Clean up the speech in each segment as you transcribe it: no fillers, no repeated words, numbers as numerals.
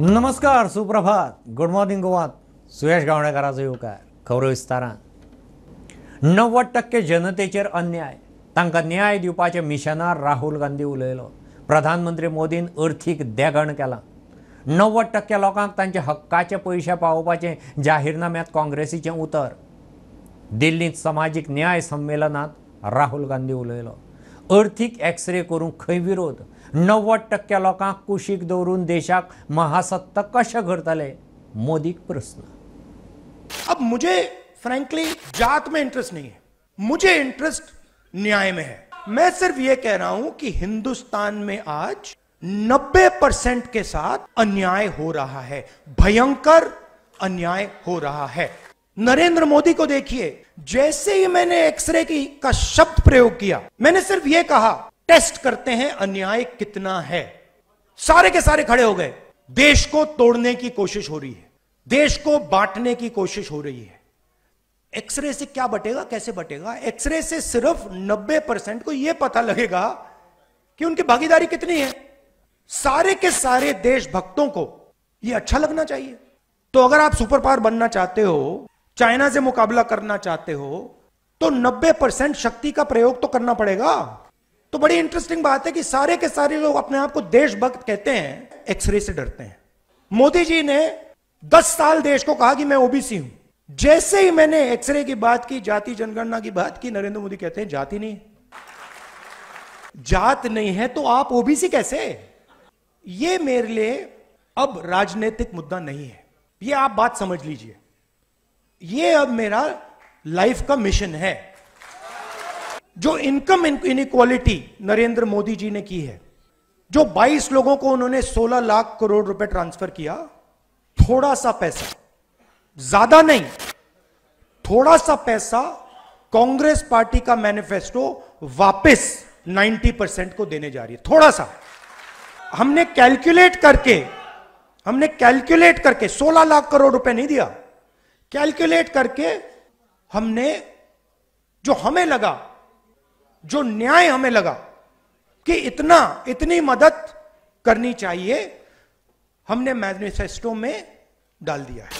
नमस्कार, सुप्रभात, good morning गोवात. सुयश गावणेकाराचो येवकार. खबरो विस्तारान. 90% जनतेचेर अन्याय, तांकां न्याय दिवपाच्या मिशनार राहुल गांधी उलयलो. प्रधानमंत्री मोदीन अर्थीक देगण केलां. 90% लोकांक तांच्या हक्काचे पयशे पावोवपाचें जाहीरनाम्यांत काँग्रेसीचें उतर. दिल्लींत समाजीक न्याय संमेलनांत राहुल गांधी उलयलो. अर्थीक एक्सरे करूंक खंय विरोध? 90% लोकांक कुशीक दवरून देशाक महासत्ता कशें करतले? मोदीक प्रस्न. अब मुझे फ्रैंकली जात में इंटरेस्ट नहीं है, मुझे इंटरेस्ट न्याय में है. मैं सिर्फ ये कह रहा हूं कि हिंदुस्तान में आज 90% के साथ अन्याय हो रहा है, भयंकर अन्याय हो रहा है. नरेंद्र मोदी को देखिए, जैसे ही मैंने एक्सरे की का शब्द प्रयोग किया, मैंने सिर्फ ये कहा टेस्ट करते हैं अन्याय कितना है, सारे के सारे खड़े हो गए. देश को तोड़ने की कोशिश हो रही है, देश को बांटने की कोशिश हो रही है. एक्सरे से क्या बटेगा, कैसे बटेगा? एक्सरे से सिर्फ 90% को यह पता लगेगा कि उनकी भागीदारी कितनी है. सारे के सारे देशभक्तों को यह अच्छा लगना चाहिए. तो अगर आप सुपर पावर बनना चाहते हो, चाइना से मुकाबला करना चाहते हो, तो 90% शक्ति का प्रयोग तो करना पड़ेगा. तो बड़ी इंटरेस्टिंग बात है कि सारे के सारे लोग अपने आप को देशभक्त कहते हैं, एक्सरे से डरते हैं. मोदी जी ने 10 साल देश को कहा कि मैं ओबीसी हूं. जैसे ही मैंने एक्सरे की बात की, जाति जनगणना की बात की, नरेंद्र मोदी कहते हैं जाति नहीं, जात नहीं है तो आप ओबीसी कैसे? ये मेरे लिए अब राजनीतिक मुद्दा नहीं है, ये आप बात समझ लीजिए. ये अब मेरा लाइफ का मिशन है. जो इनकम इनइक्वालिटी नरेंद्र मोदी जी ने की है, जो 22 लोगों को उन्होंने 16 लाख करोड़ रुपए ट्रांसफर किया, थोड़ा सा पैसा, ज्यादा नहीं, थोड़ा सा पैसा कांग्रेस पार्टी का मैनिफेस्टो वापस 90% को देने जा रही है. थोड़ा सा हमने कैलकुलेट करके, 16 लाख करोड़ रुपए नहीं दिया, कैलकुलेट करके हमने जो हमें लगा, जो न्याय हमें लगा कि इतना, इतनी मदद करनी चाहिए, हमने मैनिफेस्टो में डाल दिया है.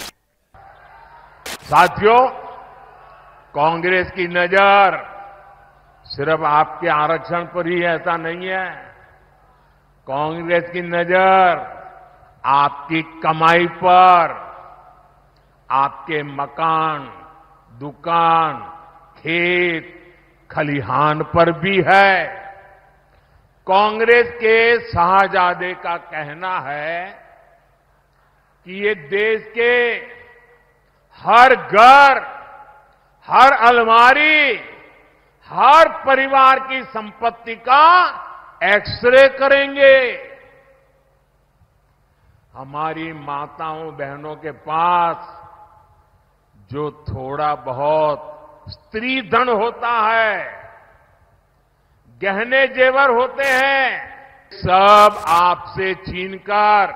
साथियों, कांग्रेस की नजर सिर्फ आपके आरक्षण पर ही ऐसा नहीं है. कांग्रेस की नजर आपकी कमाई पर, आपके मकान, दुकान, खेत, खलिहान पर भी है. कांग्रेस के शाहजादे का कहना है कि ये देश के हर घर, हर अलमारी, हर परिवार की संपत्ति का एक्सरे करेंगे. हमारी माताओं बहनों के पास जो थोड़ा बहुत स्त्री धन होता है, गहने जेवर होते हैं, सब आपसे छीनकर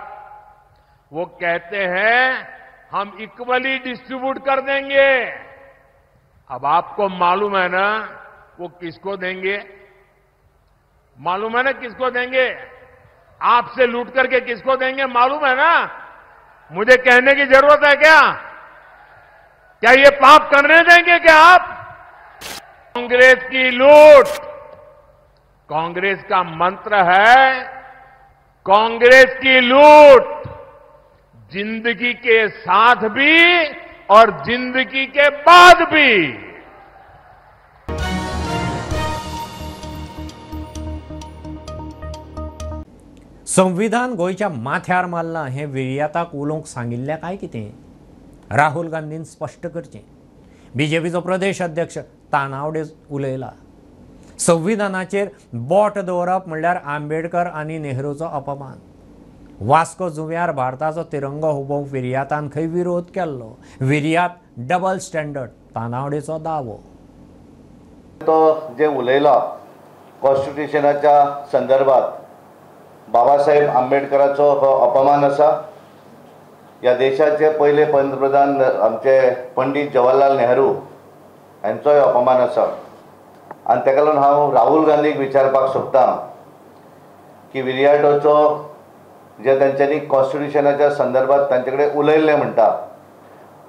वो कहते हैं हम इक्वली डिस्ट्रीब्यूट कर देंगे. अब आपको मालूम है ना वो किसको देंगे? मालूम है ना किसको देंगे? आपसे लूट करके किसको देंगे मालूम है ना? मुझे कहने की जरूरत है क्या? क्या ये पाप करने देंगे क्या आप? कांग्रेस की लूट, कांग्रेस का मंत्र है कांग्रेस की लूट, जिंदगी के साथ भी और जिंदगी के बाद भी. संविधान गोंयच्या माथ्यार मारलां हें विर्याताक उलोवंक सांगिल्लें काय कितें? राहुल गांधीन स्पश्ट करचें. बीजेपीचो प्रदेश अध्यक्ष तानावडे उलयला. संविधानाचेर बोट दवरप म्हणल्यार आंबेडकर आनी नेहरूचो अपमान. वास्को जुंव्यार भारताचो तिरंगो हुबोवंक विर्यातान खंय विरोध केल्लो. विर्यात डबल स्टँडर्ड, तानावडेचो दावो. तो जे उलयला कॉन्स्टिट्युशनाच्या संदर्भात बाबासाहेब आंबेडकराचो हो अपमान आसा. ह्या देशाचे पयले पंतप्रधान आमचे पंडित जवाहरलाल नेहरू हांचोय अपमान आसा. आनी ताका लागून हांव राहुल गांधीक विचारपाक सोदता की विर्याटोचो जे तांच्यांनी कॉन्स्टिट्युशनाच्या संदर्भात तांचे कडेन उलयल्लें म्हणटा,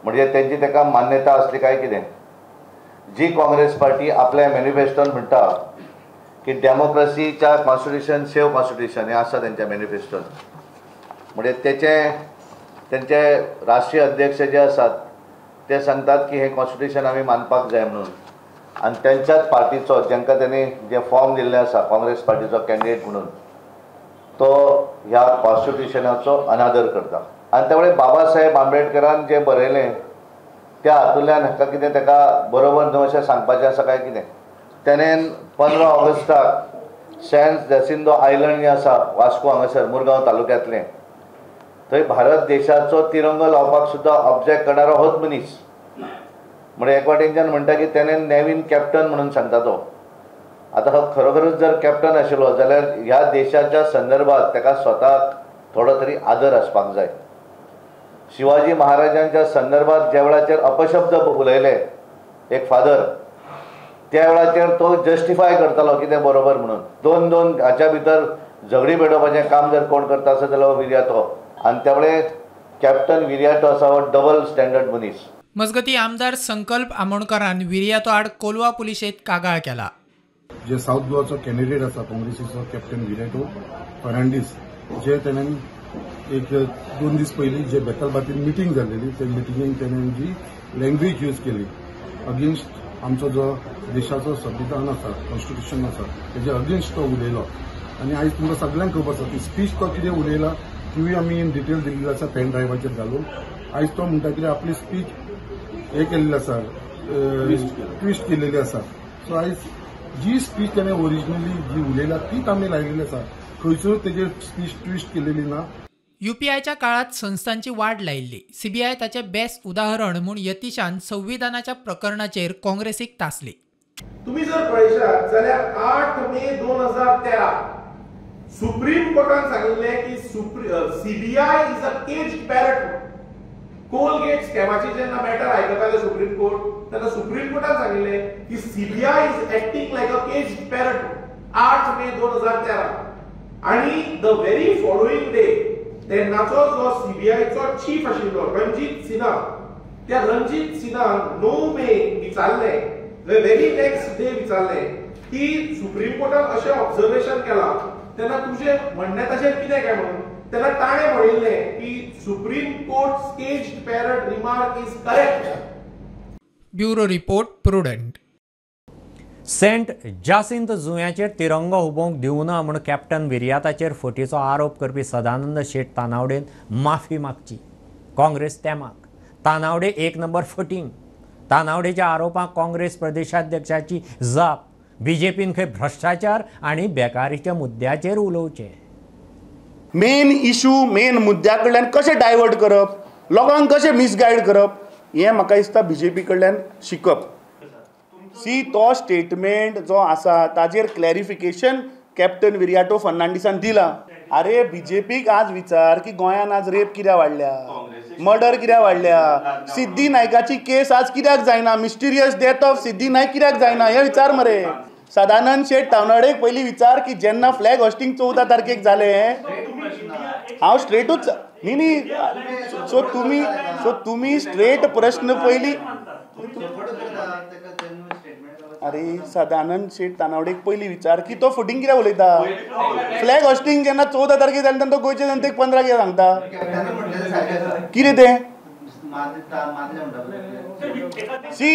म्हणजे तेंची ताका मान्यता आसली काय कितें. जी काँग्रेस पार्टी आपल्या मॅनिफेस्टोन म्हणटा की डेमोक्रेसीच्या कॉन्स्टिट्युशन सेव कॉन्स्टिट्युशन हें आसा तेंच्या मॅनिफेस्टोन, म्हणजे तेचे तेंचे राष्ट्रीय अध्यक्ष जे आसात ते सांगतात की हें कॉन्स्टिट्युशन आमी मानपाक जाय म्हणून, आनी तेंच्याच पार्टीचो जांकां तेणी जे फॉर्म दिल्लें आसा काँग्रेस पार्टीचो कॅन्डिडेट म्हणून तो ह्या कॉन्स्टिट्युशनाचो अनादर करता. आनी त्यामुळे बाबासाहेब आंबेडकरान जें बरयलें त्या हातूंतल्यान हाका कितें ताका बरोबर न्हू अशें सांगपाचें आसा काय कितें. तेणेन 15 ऑगस्टाक सॅन जॅसिंदो आयलंड जें आसा वास्को हांगासर मुरगांव तालुक्यांतलें, थंय भारत देशाचो तिरंगो लावपाक सुद्दां ऑब्जेक्ट करणारो होच मनीस. म्हणजे एक वाटेनच्यान म्हणटा की तेणेन नेवीन कॅप्टन म्हणून सांगता तो. आतां हो खरोखरूच जर कॅप्टन आशिल्लो जाल्यार ह्या देशाच्या संदर्भात ताका स्वताक थोडो तरी आदर आसपाक जाय. शिवाजी महाराजांच्या संदर्भात ज्या वेळाचेर अपशब्द उलयले एक फादर, त्या वेळाचेर तो जस्टिफाय करतालो कितें बरोबर म्हणून. दोन दोन हाच्या भितर झगडी पेटोवपाचें काम जर कोण करता आसत जाल्यार हो विर्यातो. आनी त्यामुळे कॅप्टन विर्यातो आसा हो डबल स्टँडर्ड मनीस. मजगती आमदार संकल्प आमोणकरान विर्यातो आड कोलवा पुलिशेत कागाळ केला. जे साऊथ गोवाचो कॅन्डिडेट आसा काँग्रेसीचो कॅप्टन विर्यातो फर्नांडीस, जे तेणेन एक 2 दीस पयलीं जे बेतालबातीन मिटींग जाल्लेली त्या मिटिंगेन तेणेन जी लँग्वेज यूज केली अगेन्स्ट आमचो जो देशाचो संविधान आसा, कॉन्स्टिट्युशन आसा, तेजे अगेन्स्ट तो उलयलो. आनी आयज तुमकां सगळ्यांक खबर आसा ती स्पीच तो कितें उलयला तिवूय आमी इन डिटेल दिल्ली आसा पेन ड्रायव्हाचेर घालून. आयज तो म्हणटा कितें आपली स्पीच हे केल्ली आसा, ट्विस्ट केलेली आसा. सो आयज जी स्पीच त्याने ओरिजिनली जी उलयला तीच आमी लायलेली आसा, खंयसर तेजेर स्पीच ट्विस्ट केलेली ना. युपीआयच्या काळात संस्थांची वाड लायिल्ली. सीबीआय ताचे बेस्ट उदाहरण म्हूण यतीशान संविधानाच्या प्रकरणाचेर काँग्रेसीक तासली. तुम्ही जर पळयशात जाल्यार 8 मे 2013 सुप्रीम कोर्टान सांगिल्लें की CBI is a caged parrot. Coalgate स्कॅमाची जेन्ना मॅटर आयकताले सुप्रीम कोर्ट तेन्ना सुप्रीम कोर्टान सांगिल्लें की CBI is acting like a caged parrot. 8 मे 2013 आनी the very following day तेन्नाचो जो सीबीआयचो चीफ आशिल्लो रंजीत सिन्हा, त्या रंजीत सिन्हान 9 मे विचारलें, the very next day विचारलें की सुप्रीम कोर्टान अशें ऑब्जर्वेशन केलां तेन्ना तुजें म्हणणें ताचेर कितें काय म्हणून. तेन्ना ताणें म्हणिल्लें की Supreme Court caged parrot remark is correct. Bureau report, Prudent. Saint Jacinth जुंव्याचेर तिरंगो हुबोवंक दिवना म्हूण कॅप्टन विर्याताचेर फटीचो आरोप करपी सदानंद शेट तानावडेन माफी मागची. काँग्रेस तेमाक तानावडे 1 नंबर फटींग. तानावडेच्या आरोपांक काँग्रेस प्रदेशाध्यक्षाची जाप. बीजेपीन खंय भ्रश्टाचार आनी बेकारीच्या मुद्द्याचेर उलोवचें. मेन इशू मेन मुद्द्या कडल्यान कशें डायवर्ट करप, लोकांक कशें मिसगायड करप हें म्हाका दिसता बीजेपी कडल्यान शिकप. सी तो स्टेटमेंट जो आसा ताजेर क्लॅरिफिकेशन कॅप्टन विर्याटो फर्नांडीसान दिला. अरे बीजेपीक आज विचार की गोंयान आज रेप कित्याक वाडल्या, मर्डर कित्याक वाडल्या, सिद्धी नायकाची केस आज कित्याक जायना, mysterious death of Siddhi Naik कित्याक जायना हें विचार मरे. सदानंद शेट तावनाडेक पयलीं विचार की जेन्ना फ्लॅग हॉस्टिंग 14 तारखेक जालें, हांव स्ट्रेटूच न्ही न्ही सो तुमी स्ट्रेट प्रश्न पयलीं. अरे सदानंद शेट तानावडेक पयलीं विचार की तो फुटींग कित्याक उलयता. फ्लॅग हॉस्टिंग जेन्ना 14 तारखेक जालें तेन्ना तो गोंयचे जनतेक 15 कित्याक सांगता कितें तें. सी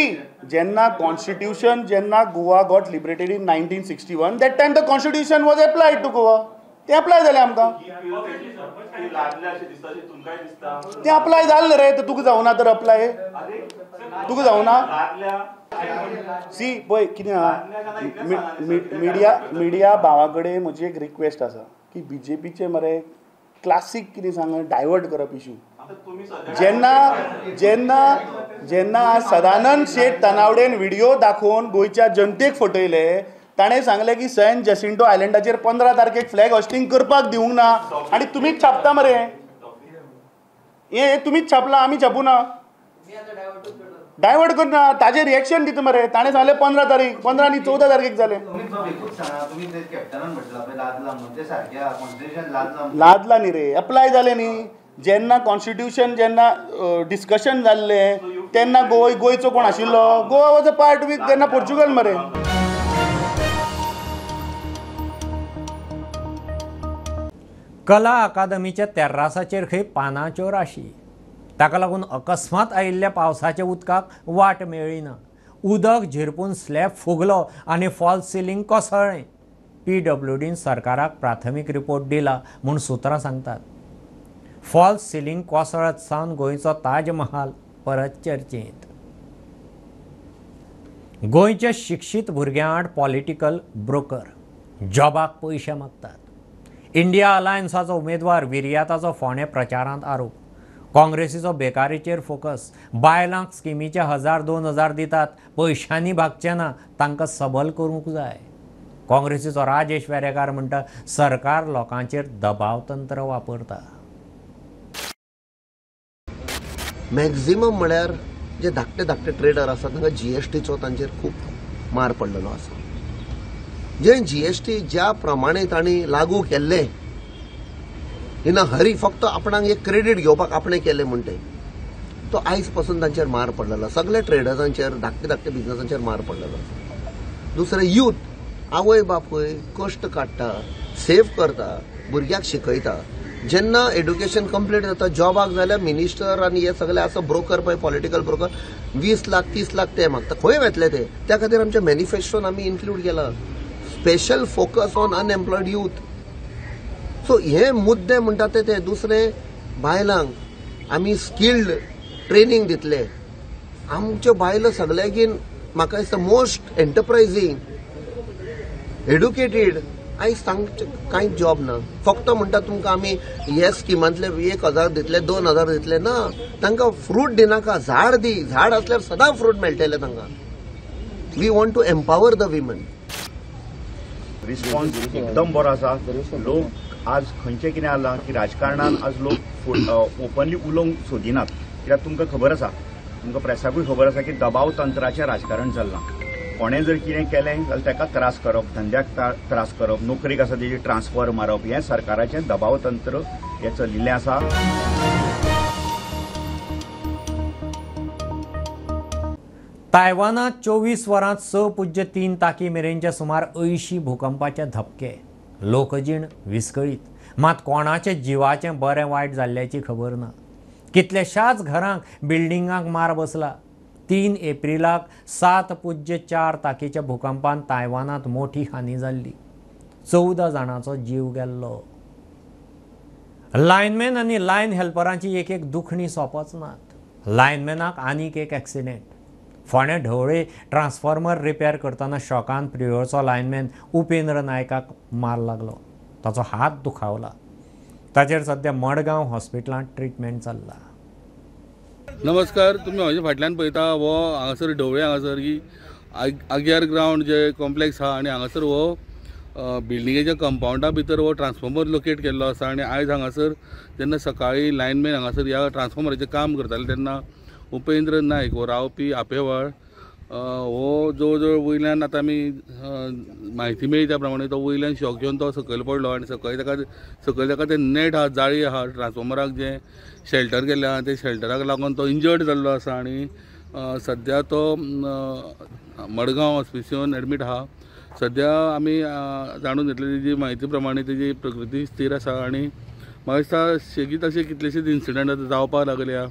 जेन्ना कॉन्स्टिट्यूशन जेन्ना Goa got liberated in 1961 that time the constitution was applied to Goa. तें अप्लाय जालें आमकां, तें अप्लाय जालें रे. तर तुका जावना तर अप्लाय तुका जावना. सी पळय कितें आहा, मिडिया भावा कडेन म्हजी एक रिक्वेस्ट आसा की बीजेपीचे मरे क्लासीक कितें सांग डायवर्ट करप इशू. जेन्ना जेन्ना जेन्ना सदानंद शेट तानावडेन व्हिडिओ दाखोवन गोंयच्या जनतेक फटयले, ताणें सांगलें की सॅन जेसिंटो आयलंडाचेर 15 तारखेक फ्लॅग हॉस्टिंग करपाक दिवंक ना आनी तुमीच छापता मरे, हें तुमीच छापलां, आमी छापूं ना. डायवर्ट करना, ताजेर रिएक्शन दिता मरे. ताणें सांगलें 15 तारीख, 15 आनी 14 तारखेक जालें. लादला न्ही रे, एप्लाय जालें न्ही. जेन्ना कॉन्स्टिट्युशन जेन्ना डिस्कशन जाल्लें तेन्ना गोंयचो कोण आशिल्लो? Goa was a part with तेन्ना पोर्चुगल मरे. कला अकादमीच्या तेर्रासाचेर खंय पानाच्यो राशी, ताका लागून अकस्मात आयिल्ल्या पावसाच्या उदकाक वाट मेळ्ळी ना. उदक झिरपून स्लॅब फुगलो आनी फॉल्स सिलींग कोसळ्ळें. पीडब्ल्यूडीन सरकाराक प्राथमीक रिपोर्ट दिला म्हूण सुत्रां सांगतात. फॉल्स सिलींग कोसळत सावन गोंयचो ताजमहाल परत चर्चेंत. गोंयच्या शिक्षीत भुरग्यां आड पॉलिटिकल ब्रोकर जॉबाक पयशे मागतात. इंडिया अलायन्साचो उमेदवार विर्याताचो फोंडें प्रचारांत आरोप. काँग्रेसीचो बेकारीचेर फोकस. बायलांक स्किमीचे 1000 2000 दितात, पयशांनी भागचे ना, तांकां सबल करूंक जाय. काँग्रेसीचो राजेश वेरेकार म्हणटा सरकार लोकांचेर दबाव तंत्र वापरता. मॅक्झिमम म्हळ्यार जे धाकटे धाकटे ट्रेडर आसात तांकां जीएसटीचो तांचेर खूब मार पडलेलो आसा. जे जीएसटी ज्या प्रमाणे तांणी लागू केल्ले इन हरी फक्त आपणाक एक क्रेडीट घेवपाक आपणें केलें म्हण ते तो आयज पासून तांचेर मार पडलेलो, सगळे ट्रेडर्सांचेर धाकटे धाकटे बिजनसांचेर मार पडलेलो आसा. दुसरें यूथ, आवय बापूय कश्ट काडटा, सेव करता, भुरग्याक शिकयता. जेन्ना एड्युकेशन कंप्लीट जाता जॉबाक जाल्यार मिनिस्टर आनी हे सगळे आसा ब्रोकर पळय, पॉलिटिकल ब्रोकर 20 लाख 30 लाख ते मागता. खंय वेतले ते? त्या खातीर आमच्या मॅनिफेस्टोन आमी इन्क्लूड केला special focus on unemployed youth. So हे मुद्दे म्हणटा ते. दुसरें बायलांक आमी स्किल्ड ट्रेनींग दितले. आमच्यो बायलो सगळ्यागीन म्हाका दिसता मोस्ट एंटरप्रायझींग, एड्युकेटेड. आयज तांचे कांयच जॉब ना. फक्त म्हणटा तुमकां आमी हे स्किमांतले 1000 दितले, 2000 दितले. ना, तांकां फ्रूट दिनाका, झाड दी. झाड आसल्यार सदां फ्रूट मेळटलें तांकां. We want to empower the women. Response एकदम बरो आसा. लोक आज खंयचें कितें जालां की राजकारणान आज लोक ओपनली उलोवंक सोदिनात, कित्याक तुमकां खबर आसा, तुमकां प्रेसाकूय खबर आसा की दबाव तंत्राचें राजकारण चल्लां. कोणें जर कितें केलें जाल्यार ताका त्रास करप, धंद्याक त्रास करप, नोकरेक आसा तेजी ट्रान्सफर मारप, हें सरकाराचें दबाव तंत्र हें चलिल्लें आसा. तायवानात 24 वरांत 6.3 ताकी मेरेनचे सुमार 80 भूकंपाचे धपके. लोकजीण विस्कळीत, मात कोणाचे जिवाचें बरें वायट जाल्ल्याची खबर ना. कितल्याशाच घरांक बिल्डिंगांक मार बसला. 3 एप्रिलाक 7.4 ताकीच्या भूकंपान तायवानात मोठी हानी जाल्ली. 14 जाणांचो जीव गेल्लो. लायनमॅन आनी लायन हेल्परांची एक एक दुखणी सोंपच नात. लायनमॅनाक आनीक एक एक्सिडेंट. फोंडें ढवळे ट्रान्सफॉर्मर रिपेर करतना शॉकान प्रियोळचो लायनमॅन उपेंद्र नायकाक मार लागलो. ताचो हात दुखावला. ताचेर सद्या मडगांव हॉस्पिटलांत ट्रिटमेंट चल्ला. नमस्कार, तुमी म्हज्या फाटल्यान पळयता हो हांगासर ढवळे हांगासर की आग्यार ग्रावंड जे कॉम्प्लेक्स आहा आनी हांगासर हो बिल्डिंगेच्या कंपावंडा भितर हो ट्रान्सफॉर्मर लोकेट केल्लो आसा. आनी आयज हांगासर जेन्ना सकाळीं लायनमॅन हांगासर ह्या ट्रान्सफॉर्मराचें काम करताले तेन्ना उपेंद्र नायक हो रावपी आपेवाळ हो जवळ जवळ वयल्यान आतां आमी म्हायती मेळ्ळी त्या प्रमाणे तो वयल्यान शॉक घेवन तो सकयल पडलो आनी सकयल ताका तें नेट आहा, जाळी आहा ट्रान्सफॉर्मराक जें शेल्टर केल्लें आहा ते शेल्टराक लागून तो इंजर्ड जाल्लो आसा आनी सद्या तो मडगांव हॉस्पिटलान एडमीट आहा. सद्या आमी जाणून घेतले तेजी म्हायती प्रमाणे तेजी प्रकृती स्थीर आसा आनी म्हाका दिसता सेगीत अशे कितलेशेच इन्सिडंट आतां जावपाक लागल्या.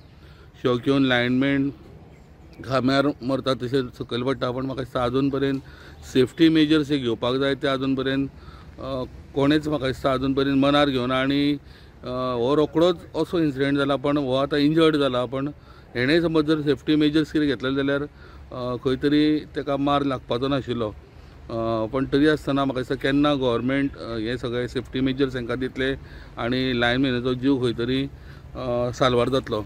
शॉक घेवन लायनमॅन खांब्यार मरता तशें सकयल पडटा, पण म्हाका दिसता आजून पर्यंत सेफ्टी मेजर्स हे घेवपाक जाय ते आजून पर्यंत कोणेच म्हाका दिसता आजून पर्यंत मनार घेवना. आनी हो रोकडोच असो इन्सिडंट जाला, पण हो आतां इंजर्ड जाला, पण हेणें समज जर सेफ्टी मेजर्स कितें घेतले जाल्यार खंय तरी ताका मार लागपाचो नाशिल्लो. पण तरी आसतना म्हाका दिसता केन्ना गव्हर्मेंट हे सगळे सेफ्टी मेजर्स हांकां दितले आनी लायनमॅनाचो जीव खंय तरी साल्वार जातलो.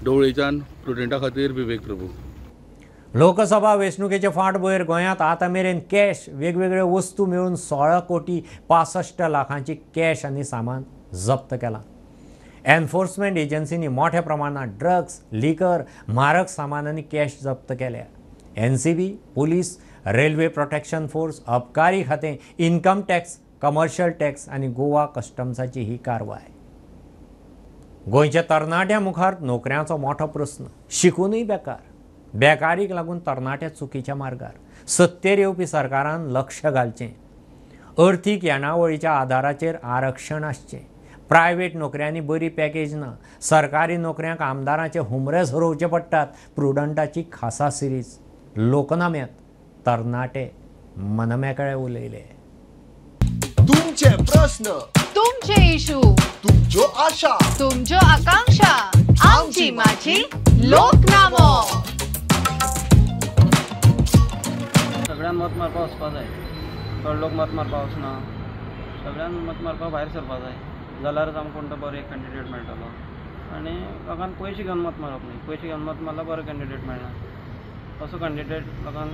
ढवळेच्यान प्रुडंटा खातीर विवेक प्रभू. लोकसभा वेंचणुकेचे फाटभुंयेर गोंयांत आतां मेरेन कॅश वेगवेगळ्यो वस्तू मेळून 16 कोटी 65 लाखांची कॅश आनी सामान जप्त केलां. एनफोर्समेंट एजन्सींनी मोठ्या प्रमाणात ड्रग्स, लिकर, म्हारग सामान आनी कॅश जप्त केल्या. NCB, police, railway protection force, अबकारी खातें, इन्कम टॅक्स, कमर्शियल टॅक्स आनी गोवा कस्टम्साची ही कारवाय. गोंयच्या तरणाट्यां मुखार नोकऱ्यांचो मोठो प्रस्न. शिकूनय बेकार. बेकारीक लागून तरणाटे चुकीच्या मार्गार. सत्तेर येवपी सरकारान लक्ष घालचें. अर्थीक येणावळीच्या आदाराचेर आरक्षण आसचें. प्रायवेट नोकऱ्यांनी बरी पॅकेज ना. सरकारी नोकऱ्यांक आमदारांचे हुमरे झरोवचे पडटात. प्रुडंटाची खासा सिरीज लोकनाम्यात तरणाटे मनमेकळे उलयले. तुमचे प्रश्न, तुमचे इशू, तुमच्यो आशा, तुमच्यो आकांक्षा, आमची माझी लोकनामो. सगळ्यांक मत मारपाक वचपा जाय. थोडे लोक मत मारपाक वचना. सगळ्यांक मत मारपाक भायर सरपाक जाय, जाल्यारच आमकां कोण तो बरो एक कॅन्डिडेट मेळटलो. आनी लोकांक पयशे घेवन मत मारप न्ही. पयशे घेवन मत मारल्यार बरो कॅन्डिडेट मेळना. असो कॅन्डिडेट लोकांक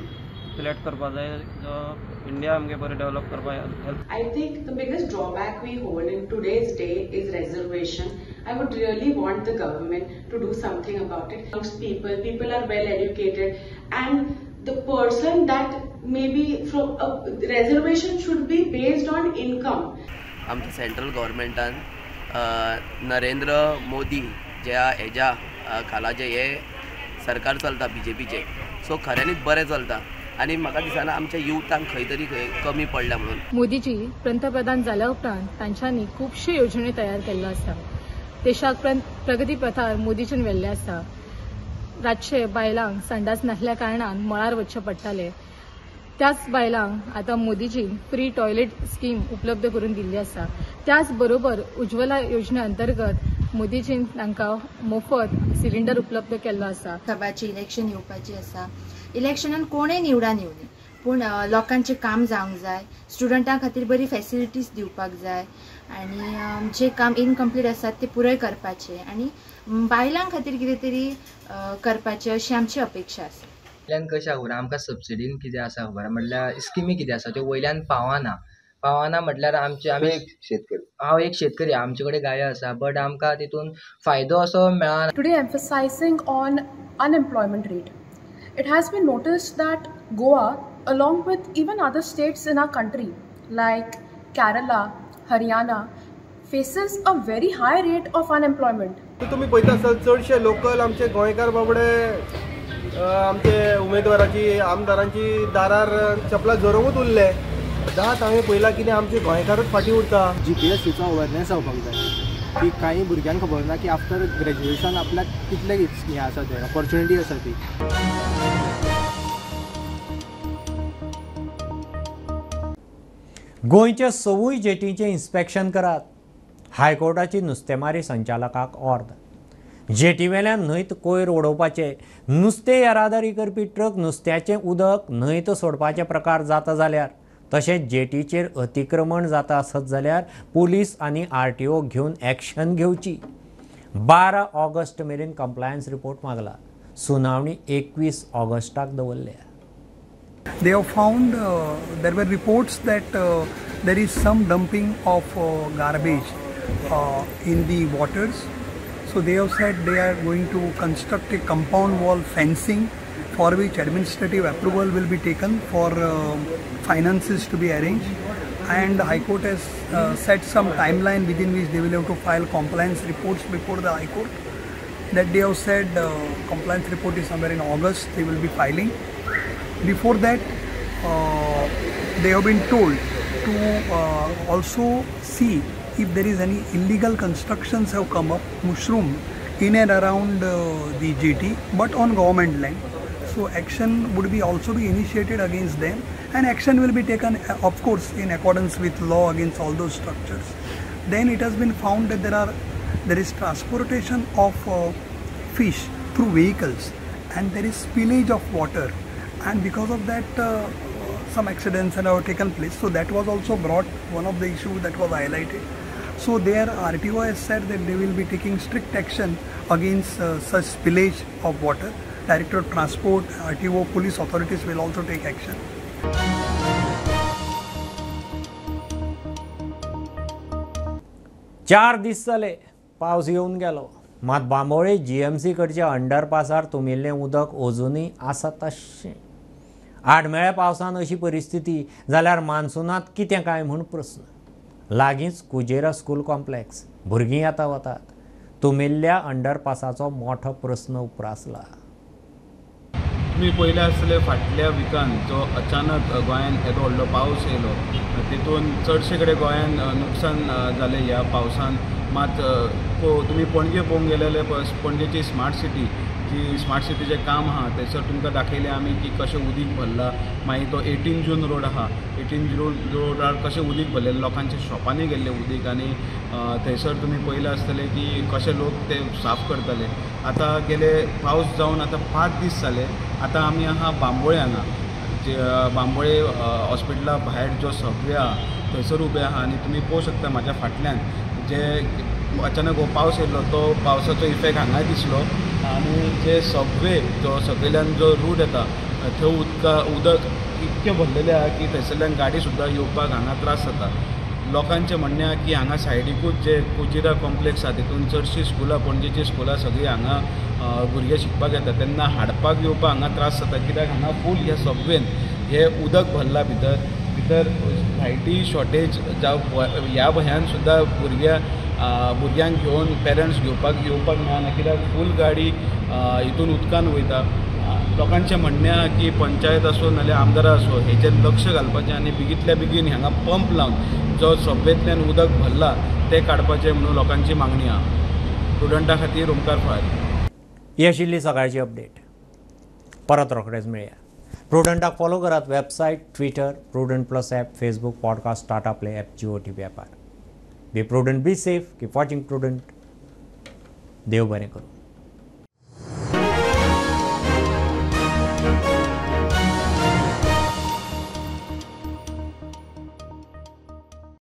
सिलेक्ट करपाक जाय जो इंडिया आमगे बरें डेव्हलप करपाक help. I think the biggest drawback we hold in today's day is reservation. I would really want the government to do something about it. Amongst people, people are well educated, and the person that maybe from a reservation should be based on income. आमच्या central गव्हर्मेंटान Narendra Modi ज्या हेज्या खाला जे हे सरकार चलता बीजेपीचे, so खऱ्यांनीच बरें चलता आनी म्हाका दिसना आमच्या युथांक खंय तरी खंय कमी पडल्या म्हणून. मोदीजी पंतप्रधान जाल्या उपरांत तांच्यांनी खुबश्यो येवजण्यो तयार केल्ल्यो आसा. देशाक प्रगती पथार मोदीजीन व्हेल्ले आसा. रातचे बायलांक संडास नासल्या कारणान मळार वचचें पडटालें, त्याच बायलांक आतां मोदीजीन फ्री टॉयलेट स्कीम उपलब्ध करून दिल्ली आसा. त्याच बरोबर उज्ज्वला योजने अंतर्गत मोदीजीन तांकां मोफत सिलिंडर उपलब्ध केल्लो आसा. सभाचे इलेक्शन येवपाचें आसा. इलेक्शनान कोणूय निवडान येवनी, पूण लोकांचें काम जावंक जाय. स्टुडंटां खातीर बरी फेसिलिटीज दिवपाक जाय आनी जे काम इनकम्प्लीट आसात ते पुराय करपाचें आनी बायलां खातीर कितें तरी करपाचें अशी आमची अपेक्षा आसा. वयल्यान कशें खबर आमकां सबसिडीन कितें आसा खबर म्हटल्यार स्किमी कितें आसा त्यो वयल्यान पावना. पावना म्हटल्यार आमचे आमी शेतकरी, हांव एक शेतकरी, आमचे कडेन गायो आसा, बट आमकां तितून फायदो असो मेळना. Today emphasizing on unemployment rate. It has been noticed that Goa, along with even other states in our country like Kerala, Haryana, faces a very high rate of unemployment. तुम्ही पळयता आसत चडशे लोकल आमचे गोंयकार बाबडे आमचे उमेदवाराची आमदारांची दारार चपलां झरोवंकूच उरले. दात हांवें पळयलां कितें आमचे गोंयकारूच फाटीं उरता. जीपीएससीचो अवेरनेस जावपाक जाय की कांय भुरग्यांक खबर ना की आफ्टर ग्रेज्युएशन आपल्याक कितले हें आसा तें ऑपॉर्च्युनिटी आसा ती. गोंयच्या सवूय जेटींचें इन्स्पेक्शन करात. हायकोर्टाची नुस्तेमारी संचालकाक ऑर्द. जेटीवेल्यान न्हंयत कोयर उडोवपाचे, नुस्तें येरादारी करपी ट्रक नुस्त्याचें उदक न्हंयत सोडपाचे प्रकार जाता जाल्यार, तशेंच जेटीचेर अतिक्रमण जाता आसत जाल्यार पुलीस आनी आरटीओ घेवन एक्शन घेवची. 12 ऑगस्ट मेरेन कंप्लायन्स रिपोर्ट मागला. सुनावणी 21 ऑगस्टाक दवरल्या. They have found there were reports that there is some dumping of garbage in the waters. So they have said they are going to construct a compound wall fencing for which administrative approval will be taken for finances to be arranged. And the High Court has set some timeline within which they will have to file compliance reports before the High Court. That they have said compliance report is somewhere in August they will be filing. Before that, they have been told to also see if there is any illegal constructions have come up, mushroom in and around the jetty, but on government land. So action would be also be initiated against them, and action will be taken, of course, in accordance with law against all those structures. Then it has been found that there is transportation of fish through vehicles, and there is spillage of water, and because of that some accidents have taken place. So that was also brought, one of the issues that was highlighted. So there RTO has said that they will be taking strict action against such spillage of water. Director of Transport, RTO, police authorities will also take action. 4 दीस जाले पावस येवन गेलो, मात Bambolim GMC कडच्या अंडरपासार तुमिल्लें उदक अजुनूय आसा तशें. आडमेळ्या पावसान अशी परिस्थिती जाल्यार मान्सुनांत कितें काय म्हूण प्रस्न. लागींच कुजेरा स्कूल कॉम्प्लेक्स, भुरगीं येता वतात. तुमिल्ल्या अंडरपासाचो मोठो प्रस्न उप्रासला. तुमी पळयलें आसतलें फाटल्या विकान जो अचानक गोंयांत येदो व्हडलो पावस येयलो तितून चडशे कडेन गोंयांत नुकसान जालें ह्या पावसान. मात तुमी पणजे पळोवंक गेले जाल्यार पणजेची स्मार्ट सिटी जी स्मार्ट सिटीचें काम आहा थंयसर तुमकां दाखयलें आमी की कशें उदीक भरलां. मागीर तो 18 जून रोड आहा, 18 जून रोडार कशें उदीक भरलेलें, लोकांच्या शॉपांनी गेल्लें उदीक आनी थंयसर तुमी पळयलें आसतलें की कशें लोक ते साफ करताले. आतां गेले पावस जावन आतां 5 दीस जाले. आतां आमी आहा बांबोळे हांगा, जे बांबोळे हॉस्पिटला भायर जो सबवे आहा थंयसर उबे आहा आनी तुमी पळोवंक शकता म्हाज्या फाटल्यान जे अचानक हो पावस येयलो तो पावसाचो इफेक्ट हांगाय दिसलो आनी जे सबवे जो सकयल्यान जो रूट येता थंय उदक इतकें भरलेलें आहा की थंयसरल्यान गाडी सुद्दां येवपाक हांगा त्रास जाता. लोकांचें म्हणणें आहा की हांगा सायडीकूच जे कुजिरा कॉम्प्लेक्स आहा तितून चडशीं स्कुलां, पणजेचीं स्कुलां सगळीं हांगा भुरगे शिकपाक येता तेन्ना हाडपाक येवपाक हांगा त्रास जाता कित्याक हांगा फूल ह्या सबवेन हें उदक भरलां भितर भितर लायटी शॉर्टेज जावं ह्या भंयान सुद्दां भुरग्यांक घेवन पेरंट्स घेवपाक येवपाक मेळना कित्याक फूल गाडी हितून उदकान वयता. लोकांचें म्हणणें आहा की पंचायत आसूं नाजाल्यार आमदार आसूं हेचेर लक्ष घालपाचें आनी बेगींतल्या बेगीन हांगा पंप लावन जो सबवेंतल्यान उदक भरलां तें काडपाचें म्हणून लोकांची मागणी आहा. प्रुडंटा खातीर ओमकार फळारी. ही आशिल्ली सकाळची अपडेट. परत रोखडेच मेळया. प्रुडंटाक फॉलो करात website, Twitter, Prudent plus app, Facebook, podcast, Tata Play app, Jio TV ॲपार. Be prudent, be safe, keep watching Prudent. देव बरें करूं.